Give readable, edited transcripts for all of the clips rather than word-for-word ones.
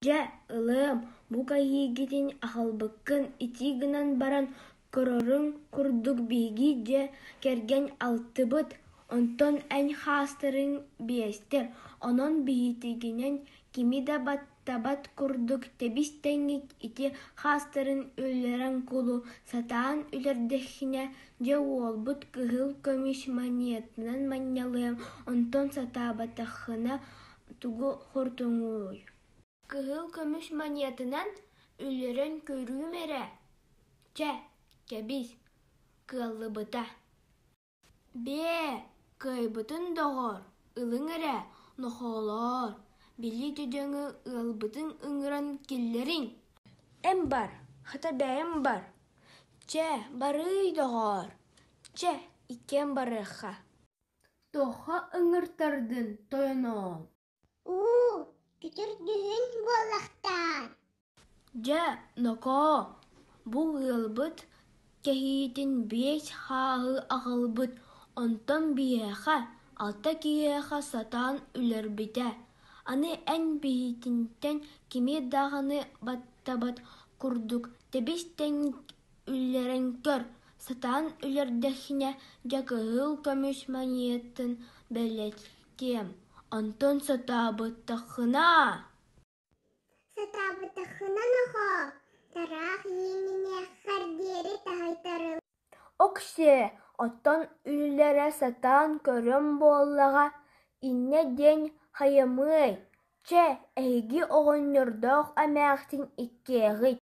Дьэ, ылыам, бу кэһиигитин аҕалбыккын ити гынан баран көрөрүҥ курдук биһиги дьиэ кэргэн алтабыт, онтон эн хаастарыҥ биэстэр, онон биһигиттэн кими да баттаабат курдук тэбис-тэҥҥик ити хаастарын үллэрэн кулу, сатаан үллэрдэххинэ дьэ уолбут кыһыл көмүс манньыатынан манньалыам, онтон сатаабатаххына тугу хортуоҥуй Кыһыл көмүс манньыатынан үллэрэн көрүүм эрэ, чэ, кэбис, кыаллыбыта Бээ, кыайбытын доҕоор, ылыҥ эрэ, нохоолоор, били дьүдьэҥи ыалбытын ыҥыран киллэриҥ Эн бар, хата бэйэм бар, чэ, барыый доҕоор, чэ, иккиэн барыахха Туохха ыҥыртардын, тойоноор Уу, күтүр дьүһүн буоллахтаан Дьэ, нокоо, бу ыалбыт кэһиитин биэс хааһы аҕалбыт, онтон биһиэхэ, алта киһиэхэ сатаан үллэрбитэ, аны эн биһигиттэн кими даҕаны баттаабат курдук тэбис-тэҥник үллэрэн көр, сатаан үллэрдэххинэ дьэ кыһыл көмүс манньыатын бэлэхтиэм, онтон сатаабатаххына Сатаабатаххына нохоо, тараах иэҥиниэххэр диэри таһыйтарыллар Ок-сиэ, оттон үллэрэ сатаан көрүөм буоллаҕа, инньэ диэн хайыамый, чэ, эһиги оҕонньордоох эмээхсин иккиэҕит,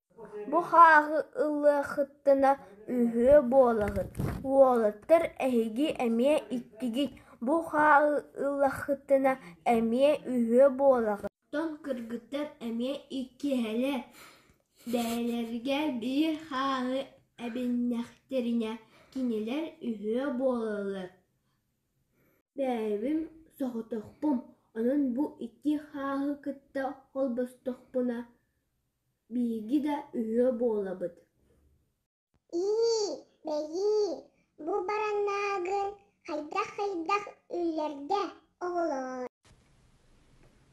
бу хааһы ыллаххытына үһүө буолаҕыт, уолаттар эһиги эмиэ иккигит, бу хааһы ыллаххытына эмиэ үһүө буолаҕыт, Оттон кыргыттар эмиэ иккиэлэр, бэйэлэригэр биир хааһы эбиннэхтэринэ кинилэр үһүө буолаллар Бэйэм соҕотохпун, онон бу икки хааһы кытта холбостохпуна, биһиги да үһүө буолабыт Ии, бэйии, бу баранаагын хайдах-хайдах үллэрдэ, оҕолоор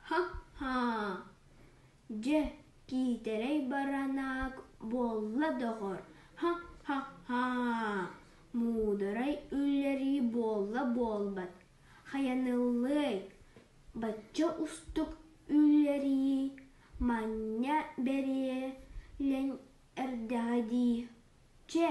Ха-ха, дьэ, киитэрэй баранаак буолла доҕор, ха-ха-ха, муударай үллэрии буолла буолбат, хайаныллыай, бачча уустук үллэрии манньа бэриллэн эрдэҕэ дии, чэ.